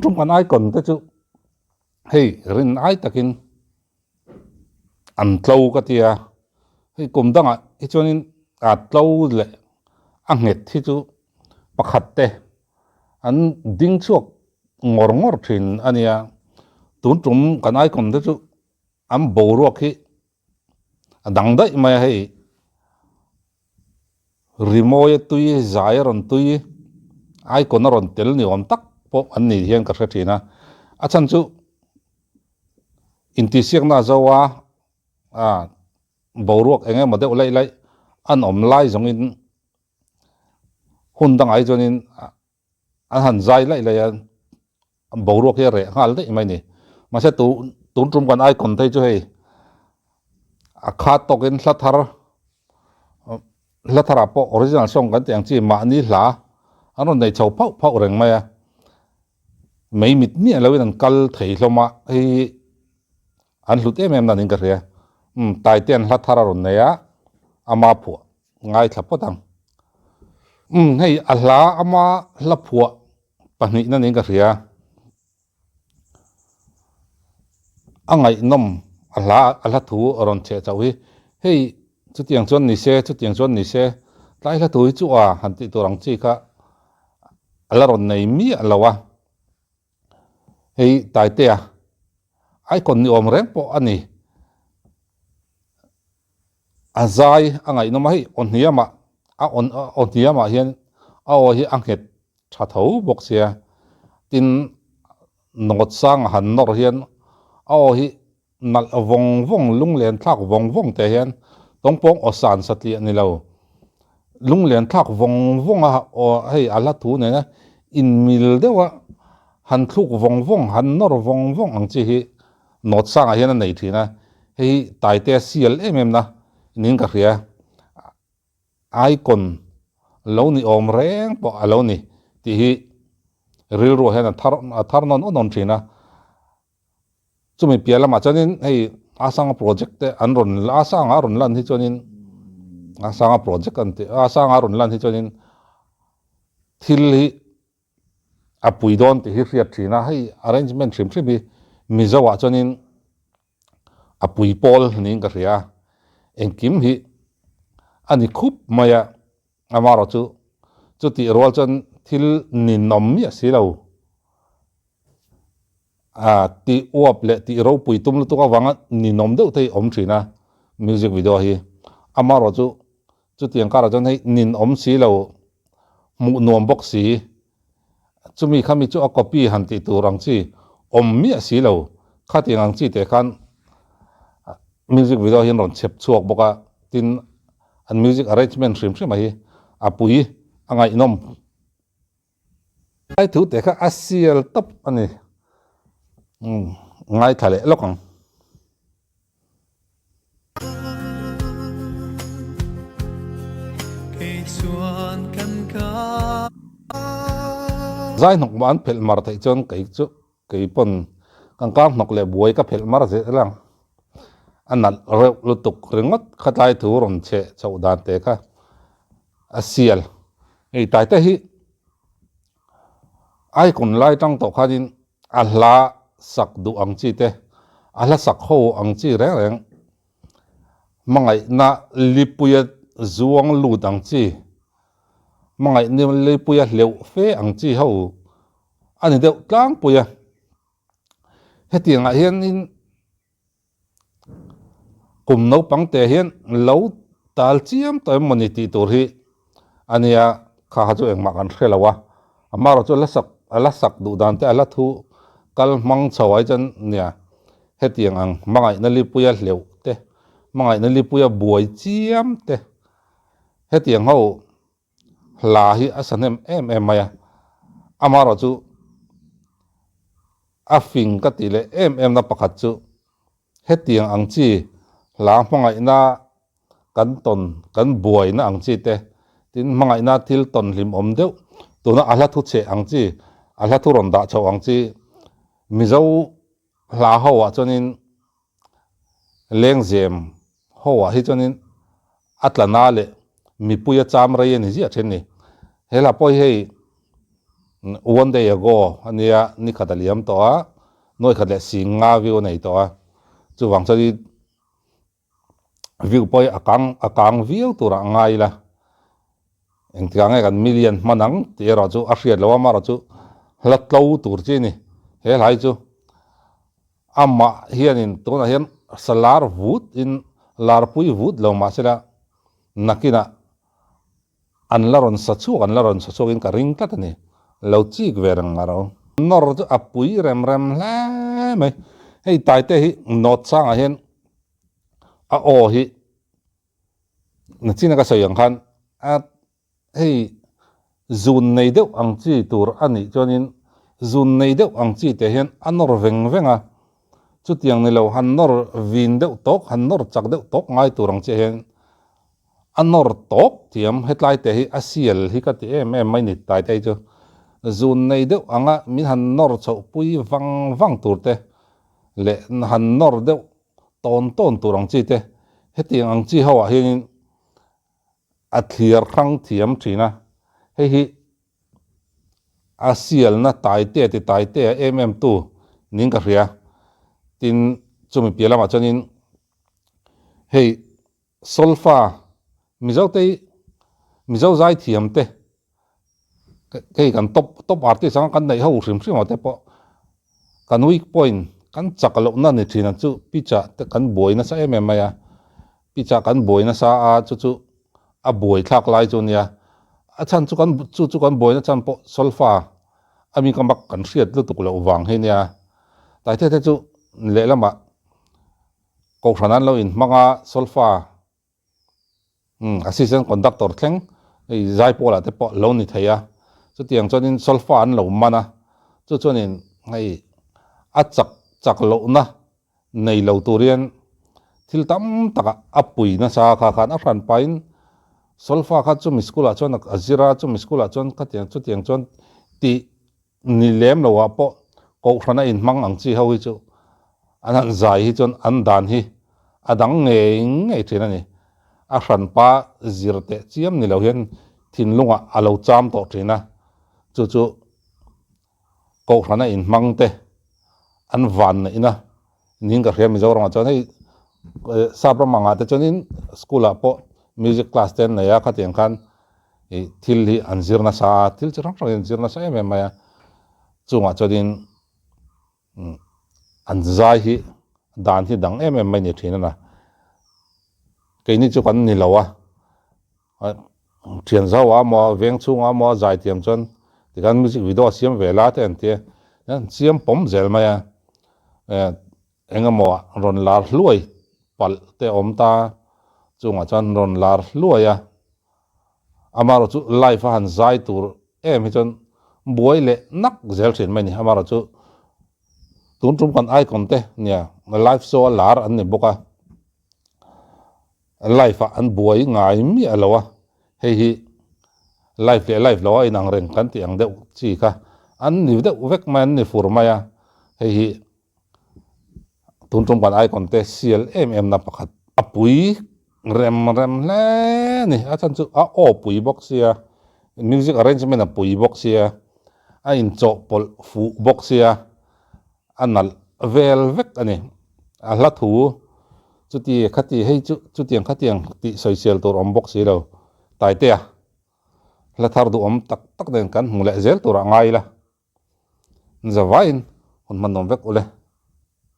Tum kan icon te chu hei rin ai takin an tlo ka tia, hei kum dangah hi chuanin a tlo leh a nghet hi chu pakhat te an ding chhuak ngawr ngawr thin a nia, tun tum kan icon te chu an boruak hi a dang daih mai a hei rimawi a tui zai a rawn tui icon a rawn tel ni awm tak pawh an ni hian ka hre thin a a chhan chu intihsiakna a zo a ah boruak eng emaw deuh laih laih an awm lai zawngin hun dangah hi chuanin an han zai laih laih a boruak hi a reh nghal daih mai a ni. Mahse tu tun tum kan icon phei chu hei a khat tawkin hla thar hla tharah pawh original song kan tih ang chi mahni hla an rawn nei chho phauh phauh reng mai a, mei mit miah loin an kal thei hlawm a, hei an hlut em em na niin ka hria. Umm Taitea'n hla thar a rawn nei a, ama phuah Ngaithla phawt ang. Umm hei a hla ama hla phuah pahnihna niin ka hria. A ngaihnawm a hla a hla thu a rawn cheh chauh hi. Hei chutiang chuan ni se chutiang chuan ni se tlai hla thu hi chu a han tih tur ang chi kha a la rawn nei miah lo a. Hei Taitea icon ni awm reng pawh a ni. A zai a ngaihnawm a, hei aw hniamah a aw hniamah hian a aw hi a nghet tha tho bawk sia, tin nawt sang a han nawr hian a aw hi nalh vawng vawng lunglen thlak vawng vawng teh hian tawngpawng aw san satliah ni lo, lunglen thlak vawng vawng a aw hei a hla thu nena inmil deuh a han thluk vawng vawng han nawr vawng vawng ang chi hi Nawt sangah hian a nei thin a, hei hi Taitea sial em em na niin ka hria. Icon lo ni awm reng pawh a lo ni tih hi rilruah hian a thar a thar nawn awn awn thin a. Chumi piah lamah chuanin hei Asanga project te an rawn Asanga a rawn lan hi chuanin Asanga project an tih Asanga a rawn lan hi chuanin thil hi a pui dawn tih hi hriat thin a, hei arrangement hrim hrim hi Mizo ah chuanin a pui pawl niin ka hria a, engkim hi a ni khup mai a, amaherawh chu chutih rual chuan thil ninawm miah si lo a tih uap leh tih ropui tum lutuk avanga ninawm deuh te hi awm thin a music video hi, amaherawh chu Chutiang karah chuan hei ninawm si lo, hmuh nuam bawk si, chumi kha mi chu a copy han tih tur ang chi awm miah si lo, khatiang ang chi teh khan music video hian rawn chhep chhuak bawk a, tin an music arrangement hrim hrim a hi a pui a ngaihnawm. Lai thu teh kha a sial tawp a ni, ngaithla leh lawk ang. Zai hnawk mah an phelh mar theih chuan kei chu kei pawn kan kar hnawk leh buai ka phelh mar zel ang. A nalh reuh lutuk ringawt kha tlai thu rawn cheh chhoh dan te kha a sial. Hei Taite hi icon lai tang tawh khanin A hla sak duh ang chi te, a hla sak ho ang chi reng reng, hmangaihna lipuia zuang lut ang chi, hmangaihna lipuia hleuh fe ang chi ho a ni deuh tlangpui a. Hetiangah hianin Kum naupang te hian lo tal chiam tawh em mawni tih tur hi a nia, kha kha chu engmah kan hre lo a, amaherawh chu la sak a la sak duh dan te a la thu kal hmang chho ai chuan nia hetiang ang hmangaihna lipuia hleuh te, hmangaihna lipuia buai chiam te hetiang ho hla hi a sa hnem em em mai a, amaherawh chu a fing ka tih leh em em na pakhat chu hetiang ang chi hla hmangaihna kan tawn kan buaina ang chi te tin hmangaihna thil tawn hlim awm deuh tuna a hla thu cheh ang chi a hla thu rawn dah chhoh ang chi Mizo hla ho ah chuanin Lengzem ho ah hi chuanin a tla na leh mipui a cham rei a ni ziah thin ni. He hla pawh hi hei. One day ago a nia, ni khat a liam tawh a, nuai khat leh sing nga view a nei tawh a, chuvang chuan view pawh hi a kang a kang viau turah a ngai ila, engtikah nge kan million hman ang tih erawh chu a hriat loh a, amaherawh chu hla tlo tur chi a ni, he hlai chu amah hianin tunah hian salar vut in larpui vut lo mahsela nakinah An la rawn sa chhuak, an la rawn sa chhuakin ka ring tlat a ni. Lo chik ve reng mah ro. Nawr chu a pui rem rem hle mai. Hei Taite hi nawt sangah hian a aw hi nachina ka sawi ang khan a hei zun nei deuh ang chi tur a nih chuanin zun nei deuh ang chi teh hian a nawr veng veng a. Chutiang ni lo han nawr vin deuh tawk, han nawr chak deuh tawk ngai tur ang chiah hian A nawr tawp thiam, hetlai te hi a sial hi ka ti em em mai ni Taite hi chu zun nei deuh anga min han nawr chhoh pui vang vang tur te leh han nawr deuh tawn tawn tur ang chi te hetiang ang chi ho ah hianin a thliar hrang thiam thin a, hei hi a sialna Taite ti Taite a em em tu niin ka hria, tin chumi piah lamah chuanin hei. Solfa, Mizote hi Mizo zaithiam te hei kan top top artist anga kan neih ho hrim hrim ang te pawh kan weak point kan chak lohna ni thin ang chu pitch ah te kan buai nasa em em mai a, pitch ah kan buai nasa a chu chu a buai thlak lai chu nia, a chhan chu kan chu chu kan buaina chhan pawh solfa a mi ka mak kan hriat lutuk loh vang hi nia, taite te chu lehlamah. Kohhran an lo inhmang a, solfa umm assistant conductor thleng hei zaipawl ah te pawh lo ni thei a, chutiang chuanin solfa an lo man a, chu chuanin hei a chak chak lohna nei lo tur hian thil tam tak ah a pui nasa kha khan a hran pahin solfa kha chumi school ah chuan a zir a, chumi school ah chuan khatiang chutiang chuan tih Ni lem lo ah pawh Kohhran a inhmang ang chi ho hi chu an han zai hi chuan an dan hi a dang ngei ngei thin a ni. A hranpa zir teh chiam ni lo hian thinlungah a lo cham tawh thin a, chu chu Kohhran a inhmang te an van neihna niin ka hria Mizoramah chuan hei sap ram angah te chuanin school ah pawh music class te an nei a khatiang khan ih thil hi an zir nasa a, thil chi hrang hrang hi an zir nasa em em mai a, chungah chuanin an zai hi dan hi dang em em mai ni thin a na, keini chu kan ni lo a, thian zau ah emaw veng chhungah emaw a zai thiam chuan tikhan music video a siam ve la te an tia, an siam pawm zel mai a, Eng emaw ah rawn lar hluai palh te a awm ta, chungah chuan rawn lar hluai a, amaherawh chu live a han zai tur em hi chuan buai leh nak zel thin mai a ni, amaherawh chu tun tum kan icon te nia live show a lar an ni bawk a, live ah an buai ngai miah lo a, hei hi live leh live lo a inang reng kan tih ang deuh chi kha an ni deuh vek mai an ni fur mai a, hei hi. Tun tum kan icon te sial em em na pakhat a pui rem rem hle a ni a chhan chu a aw pui bawk sia music arrangement a pui bawk sia a inchawhpawlh fuh bawk sia a nalh vel vek a ni a hla thu chuti khati hei chu chutiang khatiang tih sawisel tur awm bawk si lo Taitea hla thar duhawm tak tak nen kan hmu leh zel turah ngai ila. Zavaiin hun hman nuam vek ule.